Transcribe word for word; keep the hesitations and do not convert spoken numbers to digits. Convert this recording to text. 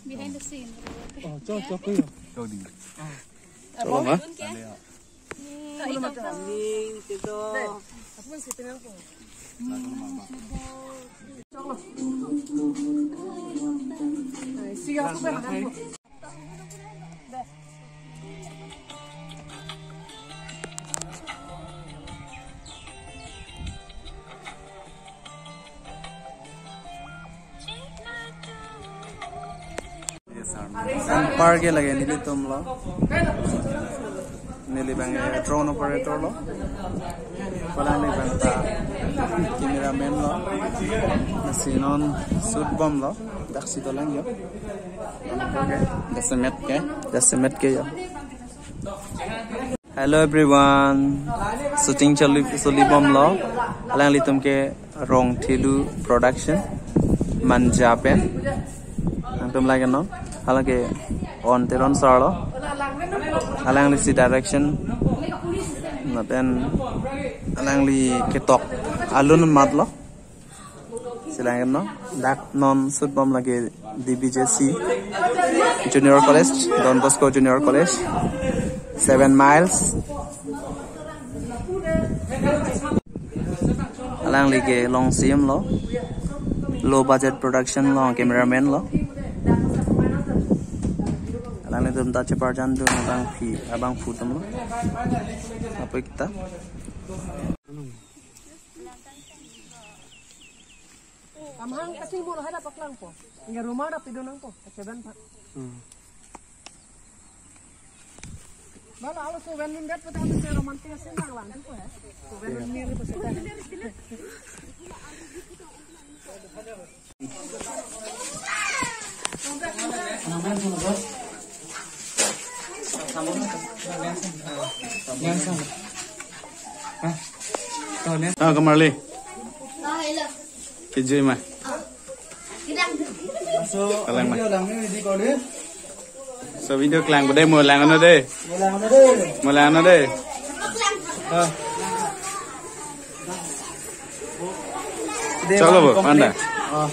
Behind the scene. Oh, cok, cok, cok. Cok di. Cok, ma? Kali ya. Anparke lake nelitum lo. Neli abang drone operator lo. Hala neli abang ta cameraman lo. Lasi non shoot bomlo. Daksi dolang yo. Okay. Jasemet ke. Jasemet ke yo. Hello everyone. Shooting choli, choli bomlo. Alanglitum ke Rong Thilu Production. Manja pen. Nangtum lagi no. Alangli ke On Teron sir lo. Alangli si direction. Lapen alangli ketok alun matlo. Silangin no, dak non shoot bom lake D B J C Junior College, Don Bosco Junior College, Seven Miles. Alangli ke long C M lo, low budget production lo, cameraman lo. Alanglitum ta cheparjan dun abangpi, abangphu atum lo. Apot ta. Amahang kachingmur lahai dak paklangpo. Inga rumah dak pidun nangpo. Kacheban pa. Hmm. Bala alo so ven nun det pata alo so romantic asin nanglang tu ko hai. So ven nun mir ko seta. Ah, Kamarli. Ah, hello. Kijui ma. Kalang ma. Video lang ni, ready ko de. So video kelang ko de, mo lang no de. Mo lang no de. Mo lang no de. Ah. Chalo bo, panda. Ah.